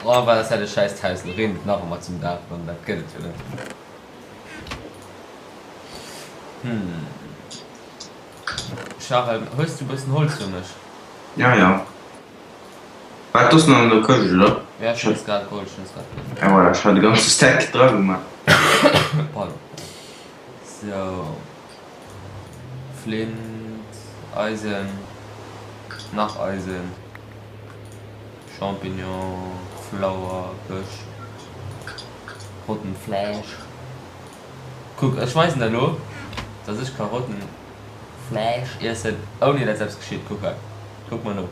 Oh, wat ass dat e schäiss Haus. Lo reent et nach ëmmer zum Dag dran, dat gëtt et jo net. Hm. Charel, hues du e bëssen Holz fir mech? Ja, ja. Wat, ass nach an der Këscht, oder? Ja, ech hunn es grad geholl, ech hunn es grad geholl. Ja, voilà, ech hat e ganze Stack dra gemaach. Pardon. Sou. Flint, Eisen, nach Eisen, Champignon, Flower, Bësch, Rotten Flesh. Kuck, ech weisen der elo, dass ech ka Rotten Flesh iessen, ouni dat eppes geschitt. Kuck hei, kuck mer no.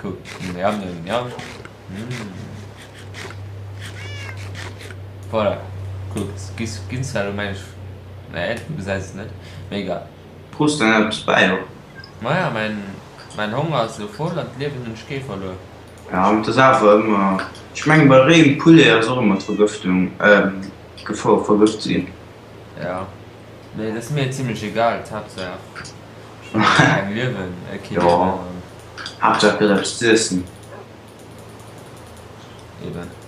Kuck, njam, njam, njam. Mmh. Voilà, kuck, gis, ginn zwar elo meng ech, nee, du gesäis et net, mee egal. Krus de eppes bäi och? Maja, mäin, mäin Honger ass elo voll an d'Liewen hunn ech kee verluer. Ja, mee et ass awer ëmmer, ech mengen bei réiem Poulet ass och ëmmer d'Vergëftung, d'Gefor vergëft ze ginn. Ja, mee et ass mir zimlech egal, d'Haaptsaach ech verléiere keng Liewen, kee Jo, Liewen an. Haaptsaach et gëtt eppes z'iessen. Eben.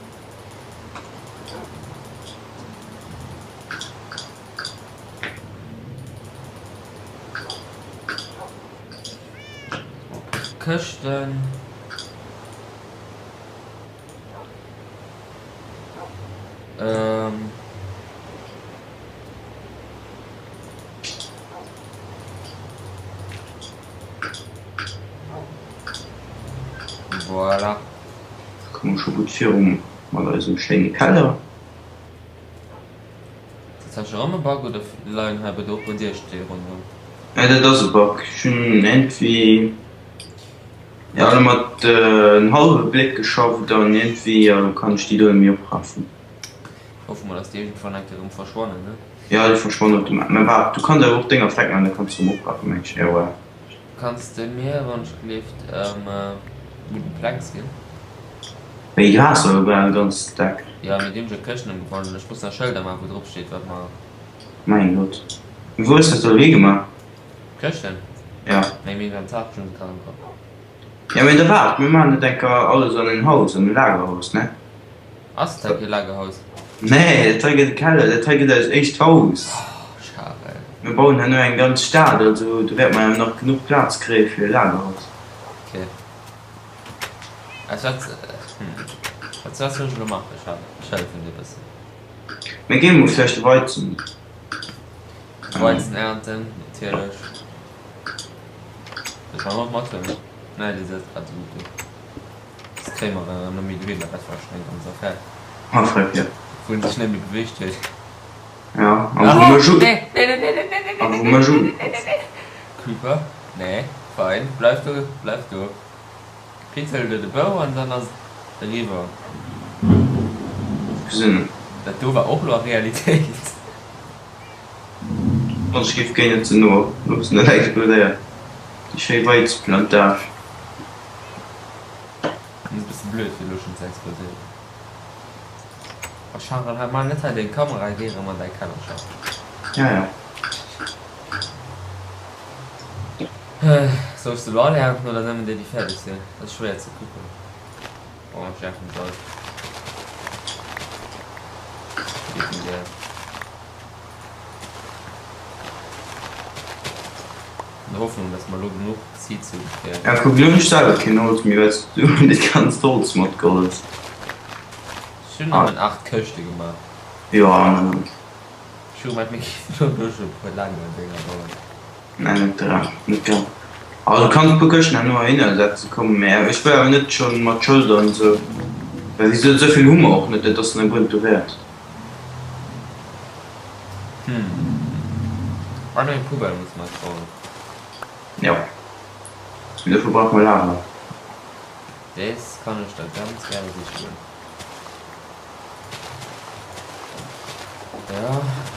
Këschten. Ähm. Voilà. Komme scho gutt viru mat eisem schéine Keller. Ass dat erëm e Bug oder leien hei bei dir Stee ronderëm? Nee, dat ass e Bug. Ech hunn iergendwéi jo elo mat en hallwe Bléck geschafft an iergendwéi kann ech déi do net méi oprafen. Hoffe mol dass déi iergendwann eng Kéier erëm verschwannen, ne? Jo, déi verschwannen automatesch. Mä waart, du kanns awer och deng Effekt maachen, da kanns de erëm oprafen, meng ech. Jo, voilà. Kanns de mir wann ech gleeft wooden planks ginn? Mee Gras ass awer bal e ganzt Stack. Jo, mee déi hunn ech a Këschten ëmgewandelt. Ech muss nach Schëlder maachen, wou drop steet wat mer. Mäin Gott. Mee wou hues dat elo higemaach? Këschten? Jo. Mengem Inventar, ech hunn se grad am Kapp. Jo, mee da waart, mir maachen dat enker alles an en Haus, an e Lagerhaus, ne? Ass dat hei kee Lagerhaus? Nee, dat hei gëtt e Keller, dat hei gëtt eist éischt Haus. Oh, Charel. Mir bauen herno eng ganz Stad, also do wäerte mer awer nach genuch Plaz kréie fir e Lagerhaus. Okay. Aus wat, hm, wat soll ech elo maachen, Charel? Ech hëllefen dir e bëssen. Mir géinge mol vläicht de Weizen. De Weizen ernten, natierlech. Soll ech meng och mathuelen? Nee, déi sëtzt grad esou gutt do. Das kréie mer erëm net méi dohinner, dat war schon eng ganz Affär. Ah, freck, jo. Wou en sech net méi beweegt huet. Ja, an wou mech u. A wou mech ugekotzt. Creeper, nee, fein, bleif do, bleif do. Pit hëlt elo de Bou an dann ass et eriwwer. Gesinn en. Dat do war och elo a Realitéit. Wann ech géif géint net ze no loossen, dat explodéiert déi schéi Weizplantage. Ass e bësse blöd fir elo schon ze explodéieren. Oh Charel, hei man net hei deng Kamera, geh erëm an däi Keller Charel. Ja ja. Soll ech se elo all ernten oder nëmmen déi déi fäerdeg sinn? Dat ass schwéier ze kucken. Bon, ech ernten se all. Legendär. An der Hoffnung, dass mer elo genuch Seeds hu fir. Ja kuck, elo hunn ech selwer keen Holz méi, well s du dat ganzt Holz matgeholl hues. Ech hunn nëmmen 8 Këschte gemaach. Jo, nëmmen. Ech hu gemengt mir géifen elo scho e puer Lagerdinger bauen. Nee, net direkt, net gär. Also du kanns e puer Këschten herno heihinner setzen kommen, mä ech wëll awer net schonn mat Schëlder an esou, well wéi gesot, esou vill hu mer och net, dat ass dann guer net dowäert. Hm, an eng Poubelle musse mer eis bauen. Jo, mee dofir brauche mer Lava. Des kann ech der ganz gäre siche goen. Jo,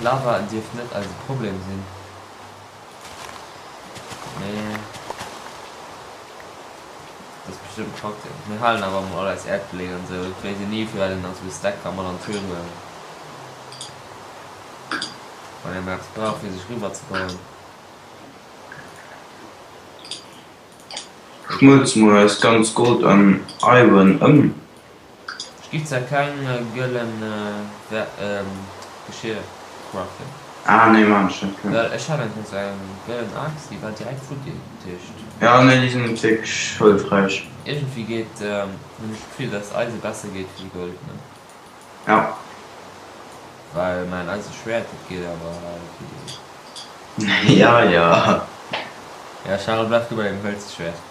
Lava dierft net eise Problem sinn. Mee dat ass bestëmmt praktesch. Mir halen awer emol all eis Äerdbléi an esou. Et weess een ni, firwat een nach esou e Stack ka mat an d'Höhl huelen. Wann een eppes brauch fir sech riwwer ze bauen. Schmëlze mol eist ganz Gold an Iron ëm. Ech giff zwar keng gëllen Geschir craften. Ah nee maan ech net, Well ech hat eng Kéier sou eng gëllen Aaxt, déi war direkt futti, dat heescht. Jo nee déi sinn net wierklech hëllefräich. Iergendwéi geet, hunn ech d'Gefill dass Eise besser geet wéi Gold, ne? Ja. Well mäin Eiseschwäert, dat geet awer wéi. Ja ja. Ja Charel, bleif du bei dengem hëlze Schwäert.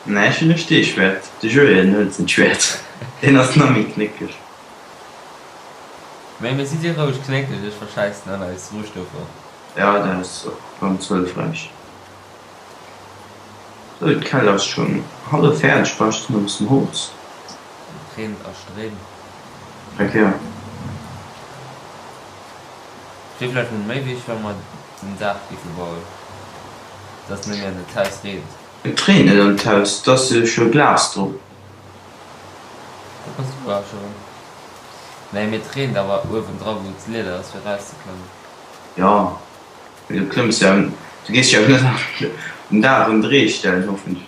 Nee ech hunn e Steeschwäert, de Joé en hëlzent Schwäert, deen ass nach méi knéckeg. Mee mir si dir roueg knéckeg, ech verschäissen all eis Rohstoffer. Ja dat ass och ganz hëllefräich. Sou, d'Kell ass schonn hallef fäerdeg, brauch just nach e bëssen Holz. Et reent a Stréim. Heck ja. Et wier vläicht mol méi wichteg wa mer den Daach géife bauen, dass et net méi an dat Haus reent. Et reent net an d'Haus, et ass jo scho Glas drop. Dat bass du awer scho. Nee, mee et reent awer uewendra wou d'Lieder ass fir erauszeklammen. Jo, mee du klëmms jo, du gees jo awer net um Daach un d'Ree stellen, hoffen ech.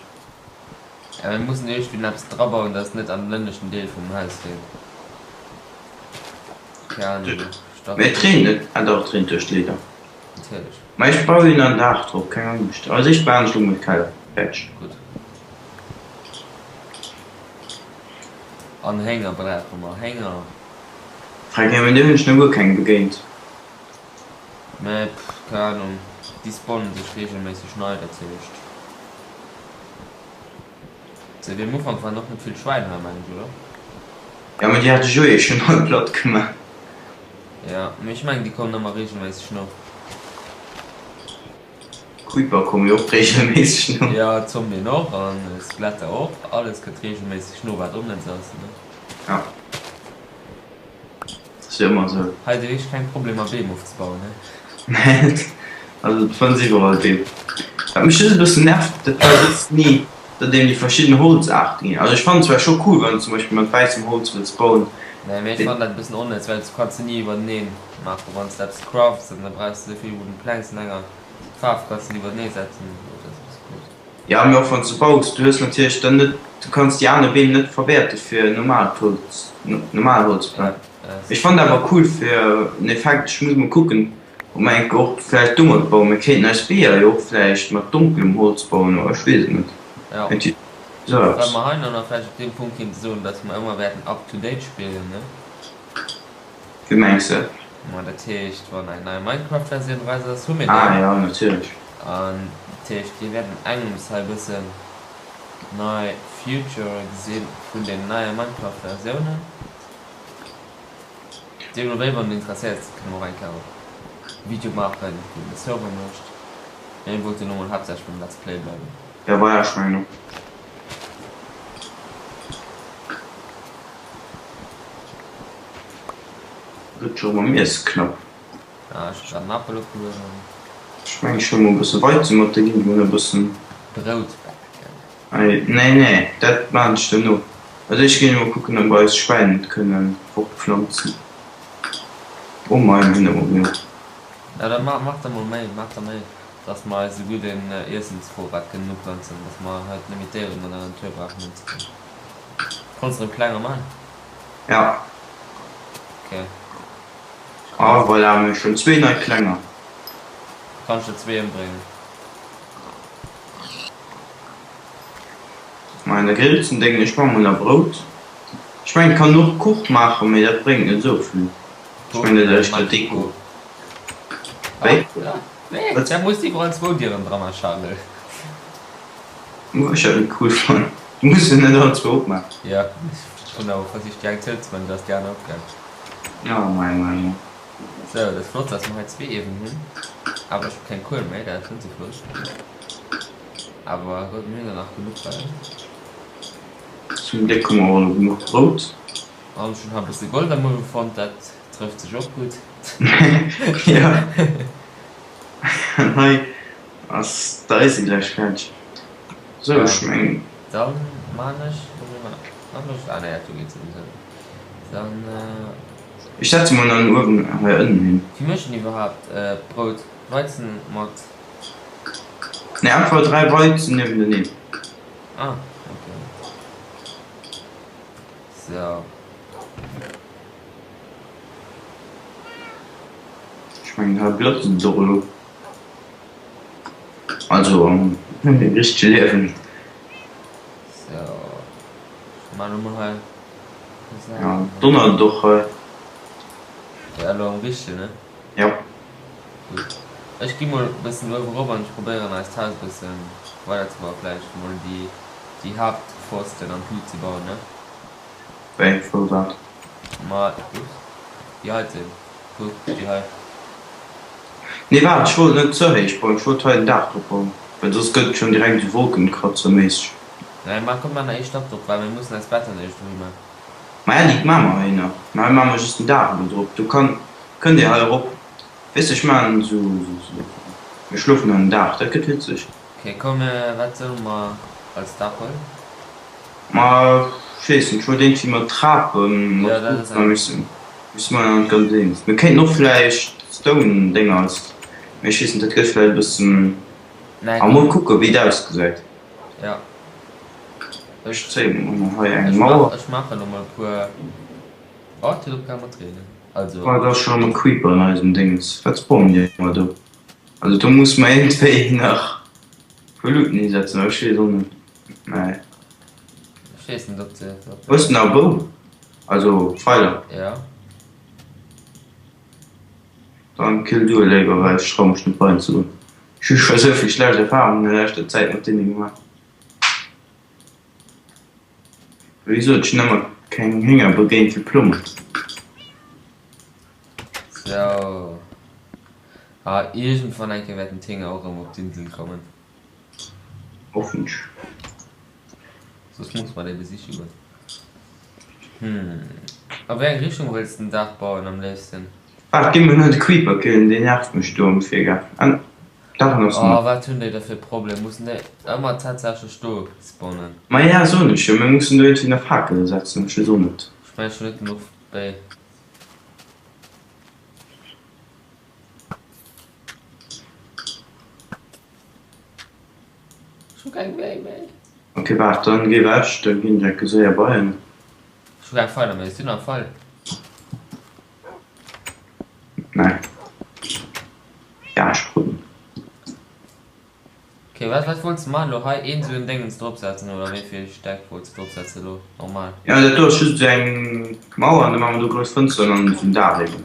Ja, mir mussen iergendwéi eppes drabauen, dass et net an den ënneschten Deel vum Haus reent. Keng Ahnung, Mee et reent net, ah dach, et reent duerch d'Leeder. Natierlech. Ma ech bauen en Daach drop, keng Angscht. Als éischt bauen ech lo mol Keller fäerdeg. Gutt. An Hénger brauche mer, Hénger. Frag mee dir hunn ech nach guer keng begéint. Mee pff, keng Ahnung, déi spawnen sech regelméisseg nei, dat heescht. Sou wéi am Ufank waren och net vill Schwäin hei, mengen ech, oder? Jo, mee déi hat de Joé schon all platt gemaach. Jo, mee ech mengen déi kommen ëmmer regelméisseg no. Creeper komme jo och regelméisseg no. Jo, Zombien och an Skeletter och, alles kënnt regelméisseg no wat onnëtz ass, ne? Jo. Ass jo ëmmer esou. Hei huet ee wierklech keng Problemer Beem ofzebauen, he? Nee, also du fënns iwwerall Beem. Wat mech just e bëssen nervt, dat war soss ni, datt een déi verschidden Holzaarten ginn. Also ech fannen zwar scho cool, wann du zum Beispill mat wäissem Holz wëlls bauen. Nee, mee ech fannen dat e bëssen onnëtz, well du kanns se ni iwwerteneen maachen. Wann s de eppes crafts, dann brauchs de esou vill wooden planks an enger Faarf kanns de iwwertenee setzen, dat ass e bësse blöd. Jo, mee och wann s de baus, du hues natierlech dann net, du kanns déi aner Beem net verwäerte fir normaalt Holz, normal Holzplank. Ech fannen awer cool fir en Effekt, ech muss mol kucken ob mer enke och vläicht domat bauen, mir kéinten eis Weeër jo och vläicht mat donkelem Holz bauen oder ech weess et net, Jo, iergendwéi sou wat eppes. mer hei nach vläicht op deem Punkt kéinte soen, dass mer ëmmer wäerten up to date spillen, ne? Wéi mengs de? Ma dat heescht, wann eng nei Minecraft-Versioun eraus ass, hu mir Ah déi. jo, natierlech. An dat heescht, dir wäert an engems hei e bëssen nei Featurë gesi vun den neie Minecraft-Versiounen. Deemno wéi, wann et interesséiert, kënne mer och eng Kéier e Video maachen, wéi een de Server mécht. Mee mir wollten elo mol haaptsächlech beim Let's Play bleiwen. Jo, voilà, ech mengen och. Gëtt scho rem am Iesse knapp. Ah, ech hu grad en Apel opgelueden. Ech mengen ech huele mol e bësse Weizen mat, da ginn ech mol e bëssen. Brout baken. Ei, nee nee, dat maan ech duerno. Als éischt ginn ech mol kucken ob eis Schwäin net kënnen fortpflanzen. Oh mei, mir hunn der mol genuch. Ja, da maach der mol méi, maach der méi, dass mer eise gudden Iessensvorrat kënnen uplanzen, dass mer hei net méi d'Déieren an der Natur brauchen ëmzebréngen. Konns de erëm klenger man? Ja. Ok. Ah voilà, mir hu schon zwee nei Klenger. Kann ech der zwee ëmbréngen? Main da grills en Déngen, ech man mol na Brout. Ech mengen et kann och Kuch maachen, mee dat bréngt net esou vill. Ech mengen dat ass éischter Deko. Wéi? Nee, da muss iwwerall zwou Dieren dra man, Charel. Ech dat net cool fannen. Du muss se net all zwou opmaachen. Jo, ech hunn awer versicht déi eng zouzemaachen, du ass déi aner opgaang. Oh mei mei mei. Sou, dat ass flott dass mer hei zwee Iewen hunn, awer ech hu keng Kuel méi, dat ass net sou flott. Awer gutt, mir hunn der nach genuch bei eis. Zum Gléck hu mer och elo genuch Brout. An ech hunn hei e bësse Gold am Uewe fonnt, dat trëfft sech och gutt. Jo, an hei ass d'Eise gläich fäerdeg. Sou, ech mengen. Dann maan ech, ah nee, dat do geet souwisou net. Dann. Ech setze mol nach en Uewen hei ënnen hin. Wéi mécht een iwwerhaapt Brout? Weizen mat. Nee, einfach 3 Weizen niewenteneen. Ah, ok. Sou. Ech mengen hei blëtzt et och elo. Also am richtege Liewen. Sou. Ech man elo mol hei. Ja, donnert et och hei. Ja, elo am richtegen, ne? Jo. Gutt. Ech gi mol bëssen uewe rop an ech probéieren eist Haus bëssen weider ze bauen. Vläicht mol déi, déi Haaptpfosten an d'Lut ze bauen, ne? Wéi eng Fou wat? Ma, ups, déi heiten. Kuck, déi hei. Nee waart, ech wollt net ze héich bauen, ech wollt hei en Daach drop bauen, well soss gëtt et schonn direkt esou wolkenkrazerméisseg. Nee, ma komm, maan nach ee Stack drop, well mir mussen eis Betten éischt dohi maan. Maja, déi maa mer hei nach. Mä hei maa mer just den Daach elo drop. Do kann, kënnt dir hei erop. Weess de, ech maan esou, esou, esou. Mir schlofen ënnert dem Daach, dat gëtt witzeg. Ok, komm, wat solle mer als Daach huelen? Ma, ech weess net, ech wollt iergendwéi mat Trapen, Jo, mat dat ass Luuchten, mä eng. mir si, mir si mer nach net ganz eens. Mir kéinten och vläicht Stone-Dénger als, mä ech weess net, dat gëtt vläicht e bëssen, Nee, a mol komm. kucken, wéi et ausgesäit. Ja. Ech zéien mol nach hei eng Mauer. Ech maachen elo mol e puer. Oh, et huet opgehal mat reenen. Also. Oh, et ass scho erëm e Creeper an eisem Déngens. Wat spawnen déi ëmmer do? Also do musse mer iergendwéi nach e puer Luuten hisetzen, awer ech weess och net. Nee. Ech weess net, ob de. Hues de nach e Bou? Also Pfeiler? Ja. Dann kill du e léiwer, well ech trau mech net bei en ze goen. Ech hu scho esou vill schlecht Erfahrungen a leschter Zäit mat deene gemaach. Wéi gesot, ech hunn ëmmer keng Hénger begéint fir Plommen. Sou. Ah, iergendwann eng Kéier wäerten d'Hénger och erëm op d'Insel kommen. Hoffentlech. Soss muss mer déi besiche goen. Hm. A wéi eng Richtung wëlls de den Daach bauen am léifsten? Waart, gi mer no de Creeper killen, deen nervt mech do am Virgaart. An Dachen ass Oh, net. wat hunn déi da fir Problem? Mussen déi ëmmer tatsächlech do spawnen? Maja, soen ech jo, mir mussen do iergendwéi nach Fakele setzen, ech weess och net. Ech mengen, ech hunn net genuch Béi. Ech hu keng Bléi méi. Ok, waart, dann géi ewech, da ginn ech enke séier bei en. Ech hu keng Feiler méi. Hues du nach e Feil? Nee. Ja, ech krut en. Ok, wat wat wollts de man elo hei? Een esou en Déngens drop setzen oder wéi vill Stäck wollts de drop setzen elo normal? Jo, dat do ass just esou eng Mauer an da maache mer do grouss Fënsteren an esou en Daach eben.